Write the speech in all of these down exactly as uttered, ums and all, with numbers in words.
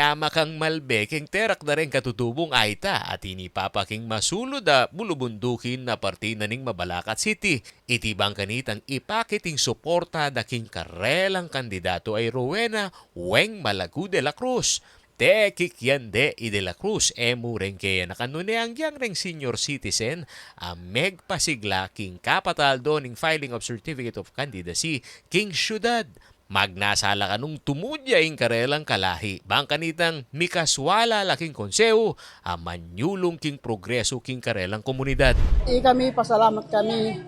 Amakang malbe king terak da ring katutubung ayta, at ini papa king masulud a bulubundukin a parti na ning Mabalacat City. Iti bang kanitang ipakit ing suporta da king karelang kandidatu a i Rowena Weng Malago de la Cruz. Tekik yan de i de la Cruz, e mu rin kaya na kanu ne anggyang ring senior citizen a megpasigla king kapataldo ning filing of certificate of candidacy king syudad. Magnasa la kanung tumudya ing karelang kalahi bang kanitang mikaswala la king konsehu a manyulung king progresu king karelang komunidad. Ikami pasalamat kami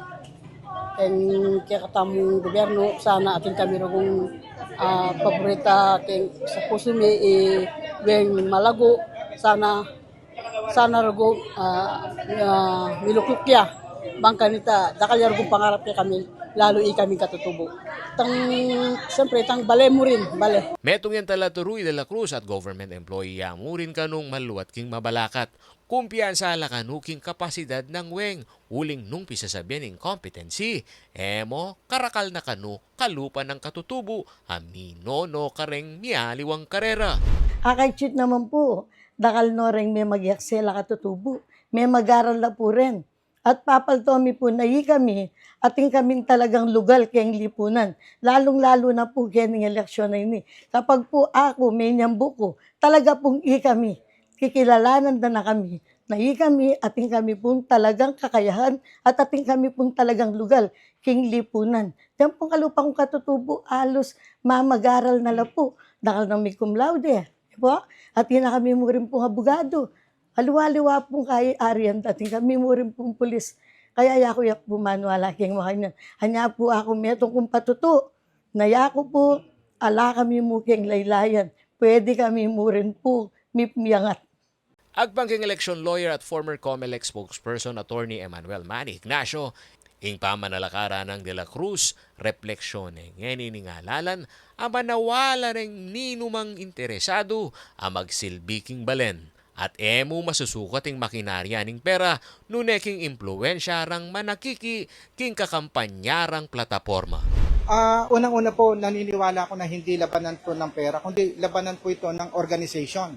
king kekatamung gobyernu, sana atin kami rugung, ah, paborita king sa pusu mi i Weng Malago, sana, sana rugung, ah, ah, milukluk ya. Bang kanita, dakal ya rugung pangarap kekami, lalu ikami katutubu. Tang, siyempre, tang bale mu rin, bale. Metung yan tala turu i de la Cruz at government employee ya mu rin kanung maluat king Mabalacat. Kumpiyansa la kanu king kapasidad nang Weng, uling nung pisasabian ing competency, e mu, karakal na kanu kalupa nang katutubu a minono kareng mialiwang karera. Akay Chief naman pu, dakal no reng memagyaksel a katutubu, memagaral na pu rin. At papalto mi pu na ikami, atin kaming talagang lugal keng lipunan, lalung-lalu na pu kening eleksyon a ini. Kapag pu aku, menyambu ku, talaga pung ikami, kikilalanan da na kami, na ikami, atin kami pung talagang kakayahan, at atin kami pung talagang lugal king lipunan. Yan pung kalupa kung katutubu, alus mamagaral na la pu. Dakal nang mi cum laude, di ba? Atin na kami mu rin pung abogado. Aliwa-liwa pung kayarian, atin kami mu rin pung pulis. Kaya yaku ya pu maniwala keng makanyan. Anya pu aku, metung kung patutu, na yaku pu, ala kami mu keng laylayan. Pwede kami mu rin pu mipmiangat. Agpang keng election lawyer at former Comelec spokesperson Attorney Emmanuel Manny Ignacio, ing pamanalakaran nang de la Cruz, repleksyon ne ngeni ning alalan a manawala reng ninumang interesadu a magsilbi king balen. At e mu masusukat ing makinarya ning pera nune king impluwensya rang manakiki king kakampanya rang plataporma. Ah, unang-una po, naniniwala ako na hindi labanan po ng pera, kundi labanan po ito ng organization.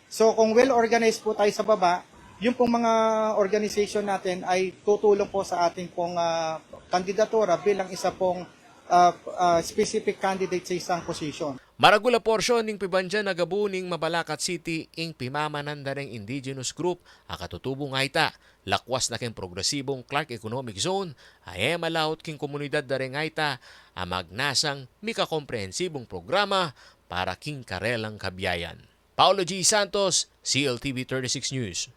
So, kung well organized po tayo sa baba, yung pong mga organization natin ay tutulong po sa ating pong, ah, kandidatura bilang isa pong, ah, ah, specific candidate sa isang position. Maragul a porsyon ning pibandian a gabu ning Mabalacat City ing pimamanan da reng indigenous group a katutubung ayta. Lakwas na king progresibung Clark Economic Zone a e malaut king komunidad da reng ayta a magnasang mikakomprehensibung programa para king karelang kabiayan. Paulo G Santos, C L T V thirty-six News.